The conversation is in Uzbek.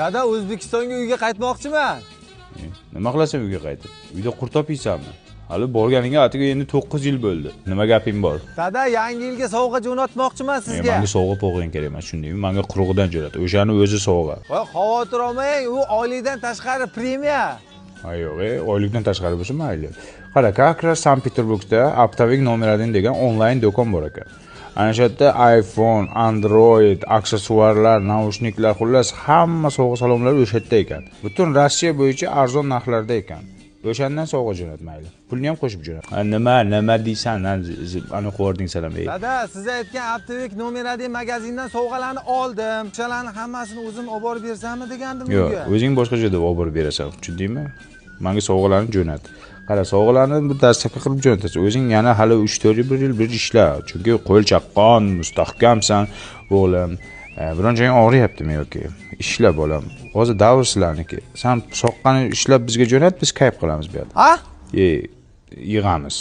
Dada, O'zbekistonga uyga qaytmoqchiman. Nima qilasan uyga qaytib? Uyda qurtob yeysanmi? Hali borganingga atigi endi 9 yil bo'ldi. Nima gaping bor? Dada, yangi yilga sovg'a jo'natmoqchiman sizga. Menga sovg'a po'g'ing kerak emas, tushundingmi? Menga qurug'idan jo'nat. O'shani o'zi sovg'a. Voy, xavotir olmang, u oylikdan tashqari premiya. Ha yo'q, oylikdan tashqari bo'lsa mayli. Qara, как раз Sankt-Peterburgda Оптовик номер 1 degan onlayn do'kon bor ekan. Ana shu yerda iPhone, Android, aksessuarlar, naushniklar, xullas hamma sovg'a salomlar o'sha yerda ekan. Butun Rossiya bo'yicha arzon narxlarda ekan. O'shandan sovg'a jo'nat mayli. Pulni ham qo'shib jo'nat. Nima deysan? Ani quvording salam. Dada, siz aytgan Оптовик номер 1 magazindan sovg'alarni oldim. O'shalarni hammasini o'zim olib borib bersammi degandim Yo'q, uyga. O'zing boshqa joyda olib borib berasan, tushundingmi? Menga sovg'alarni jo'nat. Qara, sovg'alarni bir dastavka qilib jo'natasan. O'zing yana hali 3-4 bir yil bir ishla. Chunki qo'l chaqqon, mustahkamsan, o'g'lim. Biron joying og'riyaptimi yoki? Ishla bolam. Hozir davr sizlarniki. Sen soqqani ishlab bizga jo'nat, biz kayf qilamiz bu yerda. Ha? Yig'amiz.